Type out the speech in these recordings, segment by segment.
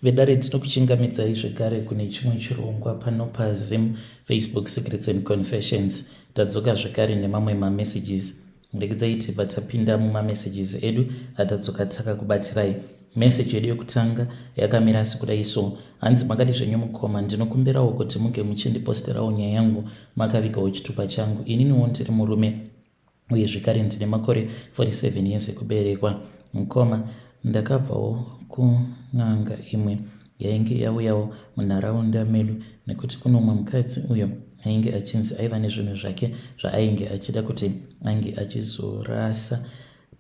Vedare, tinokuchingamidzai zvekare kune chimwe chirongwa pano paZim Facebook Secrets and Confessions. Tadzoka zvekare nemamwe mamessages. Regedzai tibva tapinda mumamessages edu atadzoka takakubatirai. Message yedu yekutanga yakamira sekudai so. Hanzi, "Makadi zvenyu mukoma? Ndinokumbirawo kuti muge muchindiposterawo nyaya yangu makavigawo chitupa changu. Ininiwo ndiri murume uye zvekare ndine makore 47 years ekuberekwa. Mukoma, ndakabvawo kun'anga imwe yainge yauyawo munharaunda medu, nekuti kuno umwe mukadzi uyo ainge achinzi aiva nezvinhu zvake zvaainge achida kuti ange achizorasa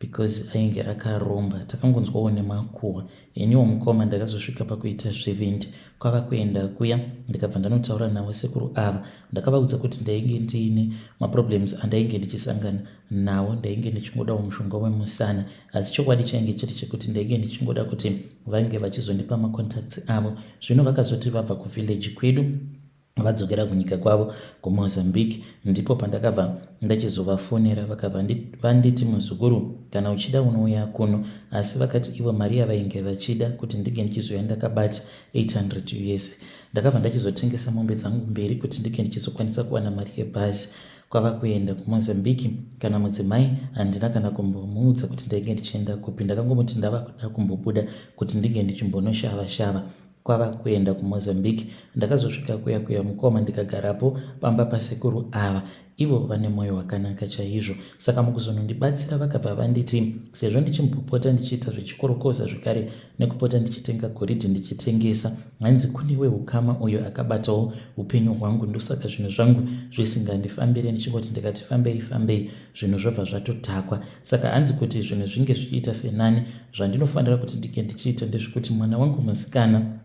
because ainge akaromba. Takangonzwawo nemakuhwa. Iniwo mukoma, ndakazosvika pakuita zvivindi kwava kuenda kuya, ndikabva ndanotaura navo sekuru ava. Ndakavaudza kuti ndainge ndiine maproblems andainge ndichisangana nawo, ndainge ndichingodawo mushonga wemusana. Asi chokwadi chainge chiri chekuti ndainge ndichingoda kuti vange vachizondipa macontacts avo. Zvino vakazoti vabva kuvillage kwedu, vadzokera kunyika kwavo kuMozambique. Ndipo pandakabva ndachizovafonera, vakabva vanditi, 'Muzukuru, kana uchida unouya kuno.' Asi vakati ivo mari yavainge vachida kuti ndinge ndichizoya ndakabata 800 US. Ndakabva ndachizotengesa mombe dzangu mberi kuti ndinge ndichizokwanisa kuwana mari yebhazi kwava kuenda kuMozambique. Kana mudzimai handina kana kumbomuudza kuti ndainge ndichienda kupi. Ndakangomuti ndava kuda kumbobuda kuti ndinge ndichimbonoshava shava kwava kuenda kuMozambique. Ndakazosvika kuya kuya mukoma, ndikagarapo pamba pasekuru ava. Ivo vane mwoyo wakanaka chaizvo, saka mukuzonondibatsira vakabva vanditi sezvo ndichimbopota ndichiita zvechikorokoza zvekare nekupota ndichitenga goridhe ndichitengesa, hanzi kune weukama uyo akabatawo upenyu hwangu, ndosaka zvinhu zvangu zvisingandifambire, ndichingoti ndikati fambei fambei zvinhu zvobva zvatotakwa. Saka hanzi kuti zvinhu zvinge zvichiita senani, zvandinofanira kuti ndinge ndichiita ndezvekuti mwana wangu musikana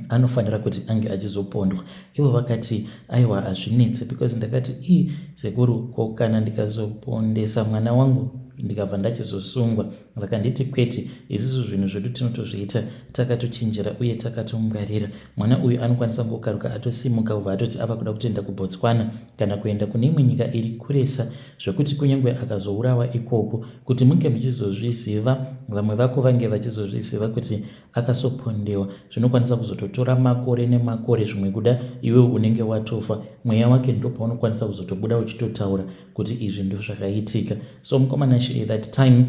anofanira kuti ange achizopondwa. Ivo vakati aiwa, hazvinetse, because ndakati, 'Ii sekuru, ko kana ndikazopondesa mwana wangu ndikabva ndachizosungwa?' Vakanditi, 'Kwete, isusu zvinhu zvedu tinotozviita takatochenjera uye takatongwarira. Mwana uyu anokwanisa kungokaruka atosimuka, ubva atoti ava kuda kutoenda kuBotswana kana kuenda kune imwe nyika iri kuresa, zvekuti kunyange akazourawa ikoko, kuti munge muchizozviziva, vamwe vako vange vachizozviziva kuti akasopondewa, zvinokwanisa kuzototora makore nemakore. Zvimwe kuda iwe unenge watofa, mweya wake ndopaunokwanisa kuzotobuda uchitotaura kuti izvi ndo zvakaitika.' So mukoma Nashe, that time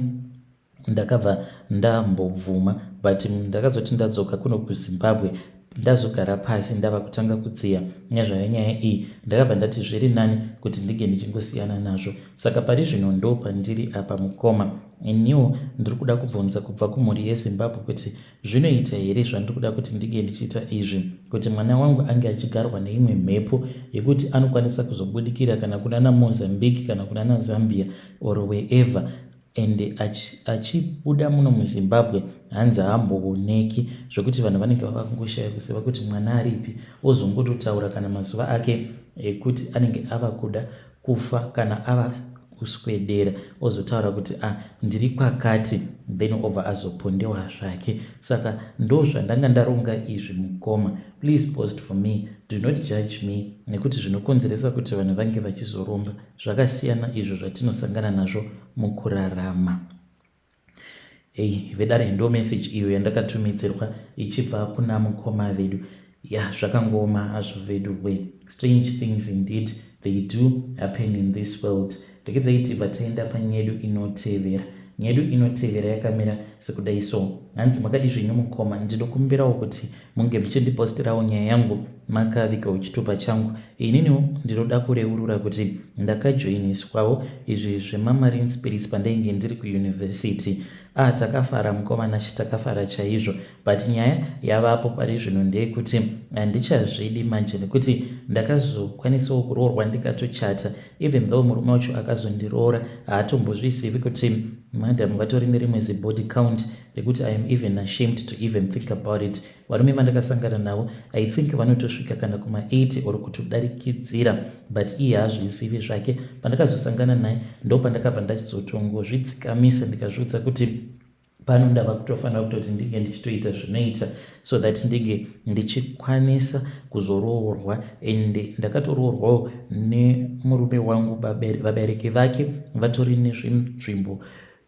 ndakabva ndambobvuma, but ndakazoti ndadzoka kuno kuZimbabwe, ndazogara pasi, ndava kutanga kudziya nezvayo nyaya iyi, ndakabva ndati zviri nani kuti ndinge ndichingosiyana nazvo. Saka pari zvino ndo pandiri apa mukoma. Iniwo ndiri kuda kubvunza kubva kumhuri yeZimbabwe kuti zvinoita here zvandiri kuda kuti ndinge ndichiita izvi, kuti mwana wangu ange achigarwa neimwe mhepo yekuti anokwanisa kuzobudikira kana kunana Mozambique kana kunana Zambia or wherever, ende achibuda muno muZimbabwe hanzi haambooneki, zvekuti vanhu vanenge vava kungoshaya kuziva kuti mwana aripi, ozongototaura kana mazuva ake ekuti anenge ava kuda kufa kana ava kuswedera, ozotaura kuti, 'A ah, ndiri kwakati,' then obva azopondewa zvake. Saka ndo zvandanga ndaronga izvi mukoma. Please post for me. Do not judge me, nekuti zvinokonzeresa kuti vanhu vange vachizoromba zvakasiyana izvo zvatinosangana nazvo mukurarama." Hei vedare, ndo message iyo yandakatumidzirwa ichibva kuna mukoma vedu. Ya, zvakangooma hazvo vedu we. Strange things indeed, they do happen in this world. Regedzai tibva taenda panyedu inotevera. Nyedu inotevera yakamira sekudai so. Hanzi, "Makadi zvenyu mukoma? Ndinokumbirawo kuti munge muchindiposterawo nyaya yangu makavigawo chitupa changu. Ininiwo ndinoda kureurura kuti ndakajoiniswawo izvi zvemamarine spirits pandainge ndiri kuyunivhesiti. Ah, takafara mukoma Nashe, takafara chaizvo, but nyaya yavapo pari zvino ndeyekuti handichazvidi manje, nekuti ndakazokwanisawo kuroorwa ndikatochata. Even though murume wacho akazondiroora, haatombozvizivi kuti madam vatori nerimwe zibody count rekuti I am even ashamed to even think about it. Varume vandakasangana navo, I think vanotosvika kana kuma80 or kutodarikidzira, but iye haazvizivi zvake. Pandakazosangana naye, ndo pandakabva ndachizotongozvidzikamisa, ndikazviudza kuti pano ndava kutofanira kutoti ndinge ndichitoita zvinoita so that ndinge ndichikwanisa kuzoroorwa. And ndakatoroorwawo nemurume wangu, vabereki vake vatori nezvinzvimbo.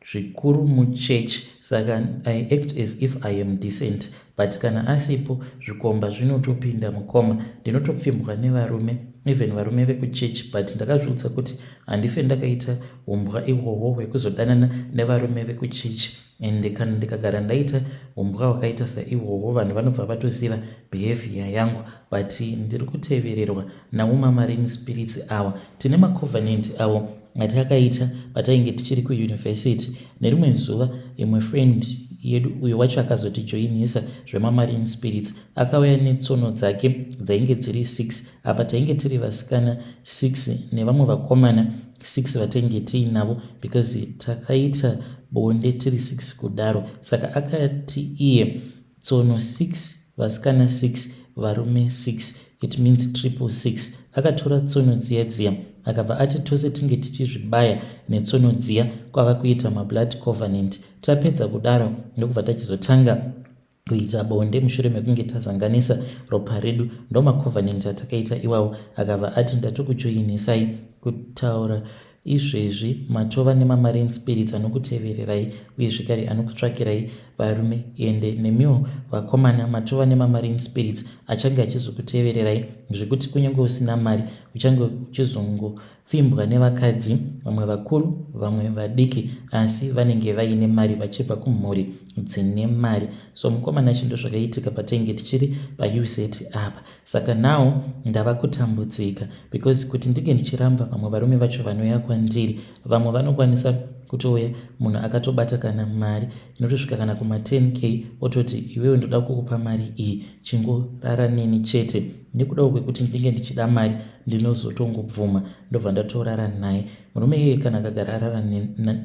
Zvikuru muchurch, saka I act as if I am decent, but kana asipo zvikomba zvinotopinda mukoma. Ndinotopfimbwa nevarume, even varume vekuchurch, but ndakazviudza kuti handife ndakaita umbwa ihwohwo hwekuzodanana nevarume vekuchurch. And kana ndikagara ndaita umbwa hwakaita saihwohwo, vanhu vanobva vatoziva behavior yangu. But ndiri kutevererwa nawo mamarine spirits awa. Tine macovenant avo atakaita patainge tichiri kuuniversity. Nerimwe zuva imwe friend yedu, uyo wacho akazotijoinisa zvemamarine spirits, akauya netsono dzake dzainge dziri 6. Apa tainge tiri vasikana 6 nevamwe vakomana 6 vatainge tiinavo, because takaita bonde tiri 6 kudaro. Saka akati iye tsono 6, vasikana 6, varume 6, it means 666. Akatora tsono dziya dziya, akabva ati tose tinge tichizvibaya netsono dziya, kwava kuita mablood covenant. Tapedza kudaro, ndokubva tachizotanga kuita bonde mushure mekunge tazanganisa ropa redu. Ndo macovenant atakaita iwawo. Akabva ati, "Ndatokujoinisai kutaura izvezvi, matova nemamarine spirits anokutevererai uye zvekare anokutsvakirai varume. Ende nemiwo vakomana matova nemamarine spirits achange achizokutevererai, zvekuti kunyange usina mari uchange uchizongopfimbwa nevakadzi, vamwe vakuru, vamwe vadiki, asi vanenge vaine mari, vachibva kumhuri dzine mari." So mukomana, chindo zvakaitika patainge tichiri pauset apa. Saka now ndava kutambudzika because kuti ndinge ndichiramba vamwe varume vacho vanouya kwandiri, vamwe vanokwanisa kutouya munhu akatobata kana mari inotosvika kana kuma10K, ototi, "Iwewe, ndoda kukupa mari iyi, chingorara neni chete." Nekudawo kwekuti ndinge ndichida mari, ndinozotongobvuma, ndobva ndatorara naye murume iyeye. Kana akagara arara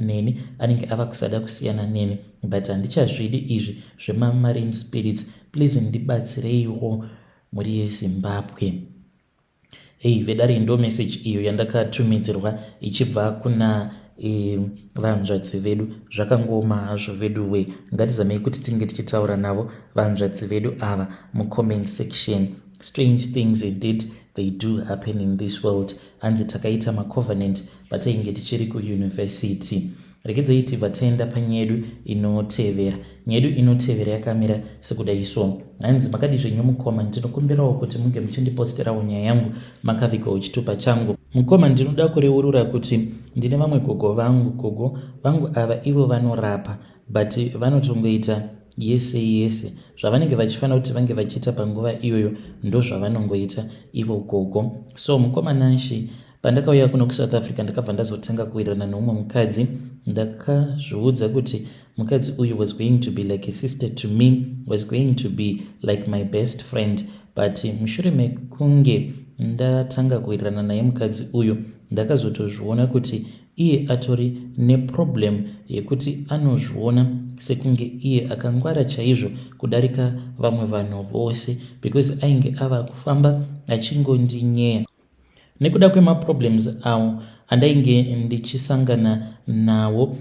neni, anenge ava kusada kusiyana neni, but handichazvidi izvi zvemamarine spirits. Please ndibatsireiwo, mhuri yeZimbabwe. Hei vedare, ndo message iyo yandakatumidzirwa ichibva kuna vanzvadzi vedu. Zvakangoma hazvo vedu we. Ngatizamei kuti tinge tichitaura navo vanzvadzi vedu ava mucomment section. Strange things indeed, they do happen in this world. Hanzi takaita macovenant patainge tichiri kuuniversity. Regedzei tibva taenda panyaya yedu inotevera. Nyaya yedu inotevera yakamira sekudai so. Hanzi, "Makadi zvenyu mukoma? Ndinokumbirawo kuti munge muchindiposterawo nyaya yangu makavigawo chitupa changu. Mukoma, ndinoda kureurura kuti ndine vamwe gogo vangu. Gogo vangu ava ivo vanorapa, but vanotongoita yese yese zvavanenge vachifanira kuti vange vachiita panguva iyoyo, ndo zvavanongoita ivo gogo. So mukoma Nashi, pandakauya kuno kuSouth Africa, ndakabva ndazotanga kuwirirana neumwe mukadzi. Ndakazviudza kuti mukadzi uyu was going to be like a sister to me, was going to be like my best friend. But mushure mekunge ndatanga kuwirirana naye mukadzi uyu, ndakazotozviona kuti iye atori neproblem yekuti anozviona sekunge iye akangwara chaizvo kudarika vamwe vanhu vose, because ainge ava kufamba achingondinyeya nekuda kwemaproblems awo andainge ndichisangana nawo.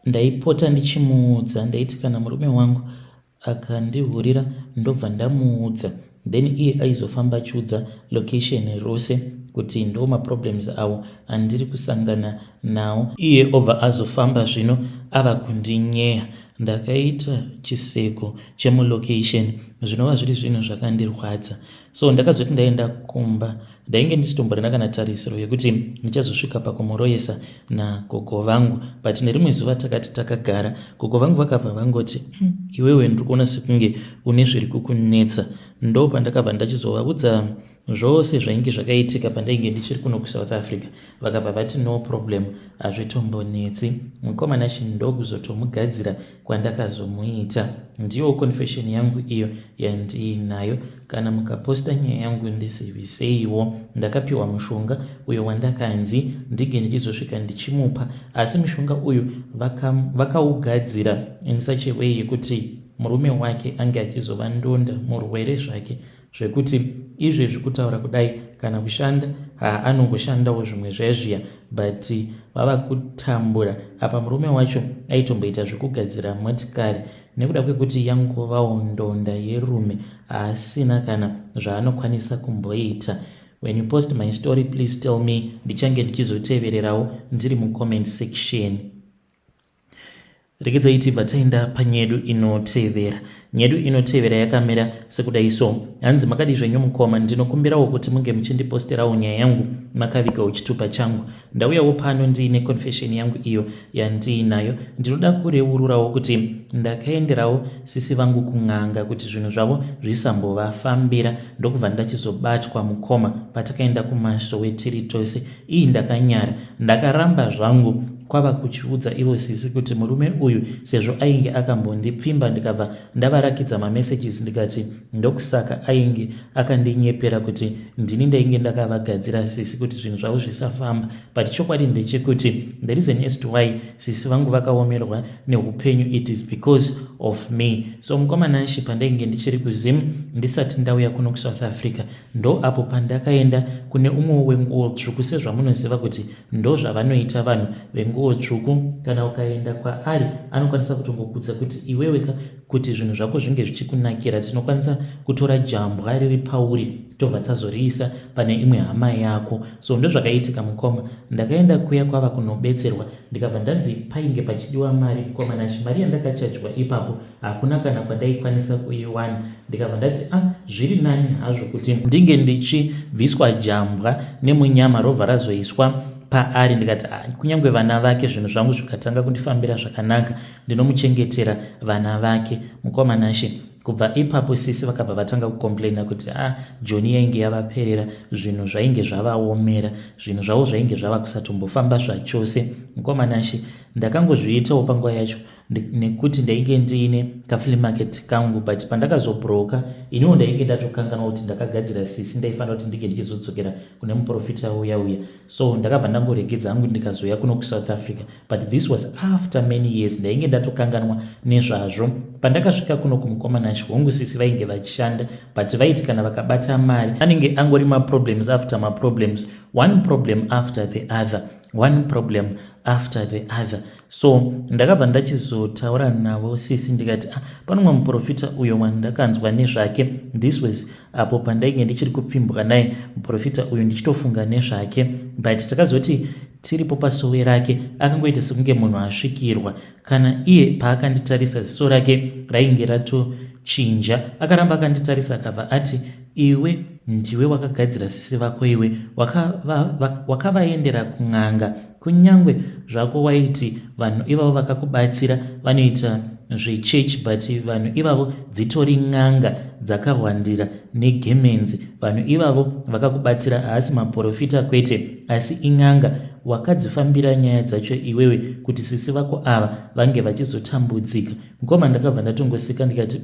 Ndaipota ndichimuudza. Ndaiti kana murume wangu akandihurira, ndobva ndamuudza, then iye aizofamba achiudza location rose kuti ndo maproblems avo andiri kusangana nawo. Iye obva azofamba zvino ava kundinyeya ndakaita chiseko chemulocation, zvinova zviri zvinhu zvakandirwadza. So ndakazoti ndaenda kumba, ndainge ndisitomborina kana tarisiro yekuti ndichazosvika pakumuroyesa nagogo vangu. But nerimwe zuva takati takagara, gogo vangu vakabva vangoti, iwewe, ndiri kuona sekunge une zviri kukunetsa." Ndo pandakabva ndachizovaudza zvose zvainge zvakaitika pandainge ndichiri kuno kuSouth Africa. Vakabva vati, "No problem, hazvitombonetsi." Mukomana chi ndokuzotomugadzira kwandakazomuita. Ndiyo confession yangu iyo yandiinayo. Kana mukaposta nyaya yangu, ndiziviseiwo. Ndakapiwa mushonga uyo wandakanzi ndinge ndichizosvika ndichimupa, asi mushonga uyu vakaugadzira in such a way yekuti murume wake ange achizova ndonda, murwere zvake, zvekuti izvezvi kutaura kudai kana kushanda haanongoshandawo zvimwe zvezviya, but vava kutambura. Apa murume wacho aitomboita zvekugadzira motikari. Nekuda kwekuti yangovawo ndonda yerume, haasina kana zvaanokwanisa kumboita. When you post my story, please tell me. Ndichange ndichizotevererawo ndiri mucomment section." Regedzai tibva taenda panyedu inotevera. Nyedu inotevera yakamira sekudai so. Hanzi makadii zvenyu mukoma, ndinokumbirawo kuti munge muchindiposterawo nyaya yangu makavigawo chitupa changu. Ndauyawo pano ndiine confession yangu iyo yandiinayo. Ndinoda kureururawo kuti ndakaenderawo sisi vangu kun'anga kuti zvinhu zvavo zvisambovafambira ndokubva ndachizobatwa mukoma patakaenda kumasowe tiri tose. Ii ndakanyara. Ndakaramba zvangu kwava kuchiudza ivo sisi kuti murume uyu sezvo ainge akambondipfimba ndikabva ndavarakidza mamessages ndikati ndokusaka ainge akandinyepera kuti ndini ndainge ndakavagadzira sisi kuti zvinhu zvavo zvisafamba but chokwadi ndechekuti the reason as to why sisi vangu vakaomerwa neupenyu it is because of me. So mukoma Nashy pandainge ndichiri kuZim ndisati ndauya kuno kuSouth Africa Ndo apo pandakaenda kune umwewo wenguwo tsvuku sezvamunoziva kuti ndozvavanoita vanhu venguwo tsvuku kana ukaenda kwaari anokwanisa kutongokudza kuti iwewe ka kuti zvinhu zvako zvinge zvichikunakira tinokwanisa kutora jambwa riri pauri tobva tazoriisa pane imwe hama yako so ndozvakaitika mukoma ndakaenda kuya kwava kunobetserwa ndikabva ndanzi painge pachidiwa mari mukoma Nashy mari yandakachajwa ipapo hakuna kana kwandaikwanisa kuiwana ndikabva ndati a ah, zviri nani hazvo kuti ndinge ndichibviswa jambwa nemunyama robva razoiswa paari ndikati ah, kunyange vana vake zvinhu zvangu zvikatanga kundifambira zvakanaka ndinomuchengetera vana vake mukoma Nashe kubva ipapo sisi vakabva vatanga kucomplaina kuti a ah, joni yainge yavaperera zvinhu zvainge zvavaomera zvinhu zvavo zvainge zvava kusatombofamba zvachose mukoma Nashe ndakangozviitawo panguva yacho nekuti ndainge ndiine kaflea market kangu but pandakazobroka iniwo ndainge ndatokanganwa kuti ndakagadzira sisi ndaifanira kuti ndinge ndichizodzokera kune muprofita uya uya so ndakabva ndangoregedza hangu ndikazouya kuno kusouth africa but this was after many years ndainge ndatokanganwa nezvazvo pandakasvika kuno kumukomana hongu sisi vainge vachishanda but vaiti kana vakabata mari anenge angori maproblems after maproblems, one problem after the other, one problem after the other. So ndakabva ndachizotaura navo sisi ndikati, ah, panomwe muprofita uyo wandakanzwa nezvake. This was apo pandainge ndichiri kupfimbwa naye muprofita uyu ndichitofunga nezvake, but takazoti tiripo pasowe rake akangoita sekunge munhu asvikirwa. Kana iye paakanditarisa ziso rake rainge ratochinja, akaramba akanditarisa akabva ati, iwe ndiwe wakagadzira sisi vako, iwe wakavaendera waka kun'anga, kunyangwe zvako waiti vanhu ivavo vakakubatsira vanoita zvechechi, but vanhu ivavo dzitori n'anga dzakahwandira negemenzi. Vanhu ivavo vakakubatsira haasi maprofita kwete, asi in'anga. Wakadzifambira nyaya dzacho iwewe kuti sisi vako ava vange vachizotambudzika. Mukoma, ndakabva ndatongoseka ndikati,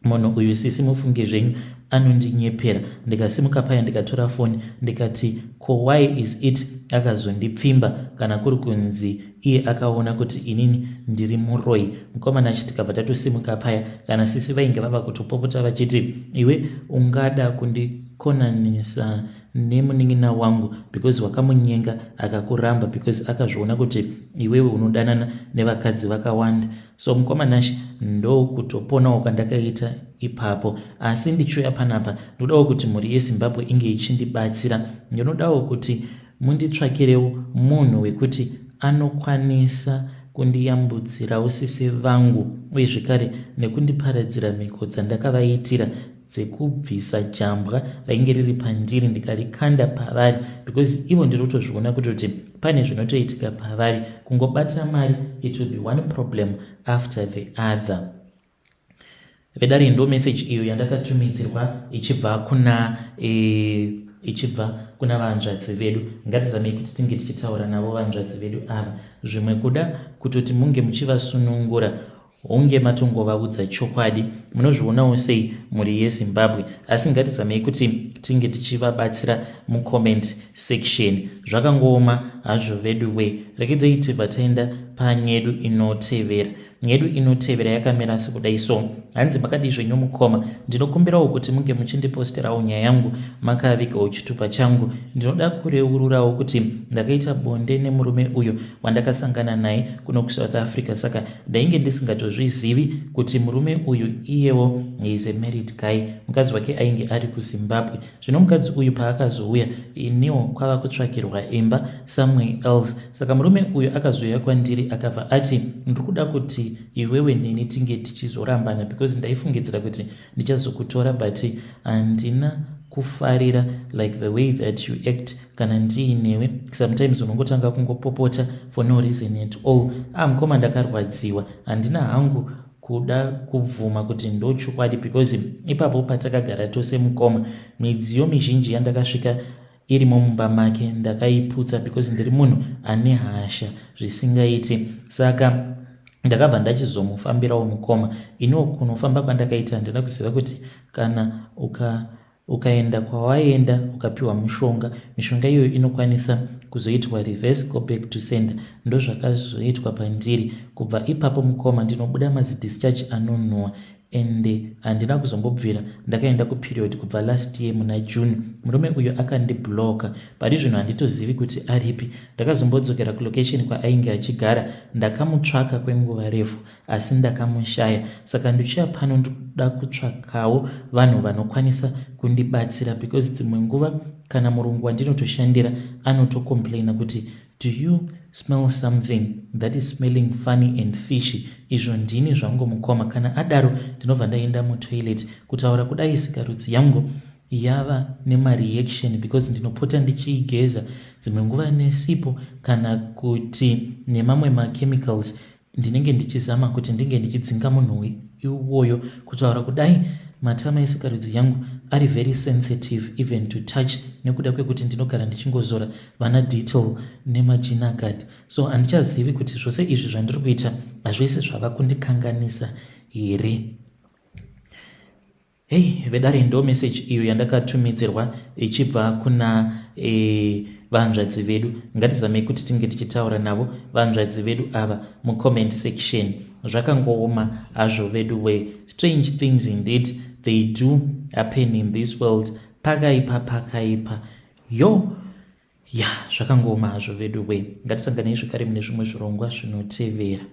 munhu uyu sisi mufunge zvenyu anondinyepera. Ndikasimuka paya ndikatora foni ndikati, ko why is it akazondipfimba kana kuri kunzi iye akaona kuti inini ndiri muroyi? Mukomana achi tikabva tatosimuka paya. Kana sisi vainge vava kutopopota vachiti, iwe ungada kundikonanisa nemunin'ina wangu because wakamunyenga akakuramba because akazviona kuti iwewe unodanana nevakadzi vakawanda. So mukoma Nash, ndokutoponawo kwandakaita ipapo. Asi ndichiuya panapa ndodawo kuti mhuri yeZimbabwe inge ichindibatsira. Ndinodawo kuti munditsvakirewo munhu wekuti anokwanisa kundiyambutsirawo sisi vangu uye zvekare nekundiparadzira mhiko dzandakavaitira dzekubvisa jambwa rainge riri pandiri ndikarikanda pavari, because ivo ndinotozviona kutoti pane zvinotoitika pavari. Kungobata mari it will be one problem after the other. Vedare, ndo message iyo yandakatumidzirwa ichibva kuna e, ichibva kuna vanzvadzi vedu. Ngatizamei kuti tinge tichitaura navo vanzvadzi vedu ava. Zvimwe kuda kutoti munge muchivasunungura hunge matongovaudza chokwadi. Munozvionawo sei mhuri yeZimbabwe? Asi ngatizamei kuti tinge tichivabatsira mucomment section. Zvakangooma hazvo vedu we. Regedzei tibva taenda panyedu inotevera. Nyedu inotevera yakamira sekudai so. Hanzi makadii zvenyu mukoma, ndinokumbirawo kuti munge muchindiposterawo nyaya yangu makavigawo chitupa changu. Ndinoda kureururawo kuti ndakaita bonde nemurume uyo wandakasangana naye kuno kuSouth Africa, saka ndainge ndisingatozvizivi kuti murume uyu iyewo Is a married guy. Mukadzi wake ainge ari kuZimbabwe. Zvino mukadzi uyu paakazouya, iniwo kwava kutsvakirwa imba somewhere else. Saka murume uyu akazouya kwandiri, akabva ati, "Ndiri kuda kuti iwewe neni tinge tichizorambana because ndaifungidzira kuti ndichazokutora, but handina kufarira like the way that you act kana ndiinewe. Sometimes unongotanga kungopopota for no reason at all." Ah, mukoma, ndakarwadziwa. Handina hangu kuda kubvuma kuti ndochokwadi because ipapo patakagara tose, mukoma, midziyo mizhinji yandakasvika irimo mumba make ndakaiputsa because ndiri munhu ane hasha zvisingaiti. Saka ndakabva ndachizomufambirawo, mukoma. Iniwo kunofamba kwandakaita, handina kuziva kuti kana ukaenda kwawaenda ukapiwa mushonga, mishonga iyoyo inokwanisa kuzoitwa reverse, go back to sender. Ndozvakazoitwa pandiri. Kubva ipapo, mukoma, ndinobuda mazidischarge anonhuhwa ende handina kuzombobvira ndakaenda kuperiod kubva last year muna June. Murume uyu akandibloka. Pari zvino handitozivi kuti aripi. Ndakazombodzokera kulocation kwaainge achigara, ndakamutsvaka kwenguva refu asi ndakamushaya. Saka ndichiya pano, ndoda kutsvakawo vanhu vanokwanisa kundibatsira because dzimwe nguva kana murungu wandinotoshandira anotocomplaina kuti, "Do you smell something that is smelling funny and fishy?" Izvo ndini zvangu, mukoma. Kana adaro, ndinobva ndaenda mutoilet. Kutaura kudai, sikarudzi yangu yava nemareaction because ndinopota ndichiigeza dzimwe nguva nesipo kana kuti nemamwe machemicals. Ndinenge ndichizama kuti ndinge ndichidzinga munhu iwoyo. Kutaura kudai, matama esikarudzi yangu ari very sensitive even to touch nekuda kwekuti ndinogara ndichingozora vana Dettol nemaGenagard. So handichazivi kuti zvose izvi zvandiri kuita hazvisi zvava kundikanganisa here. Hei vedare, ndo message iyo yandakatumidzirwa ichibva kuna vanzvadzi vedu. Ngatizamei kuti tinge tichitaura navo vanzvadzi vedu ava mucomment section. Zvakangooma hazvo vedu we. Strange things indeed, they do happen in this world. Pakaipa, pakaipa yo. Ya, zvakangooma hazvo vedu we. Ngatisanganei zvekare mune zvimwe zvirongwa zvinotevera.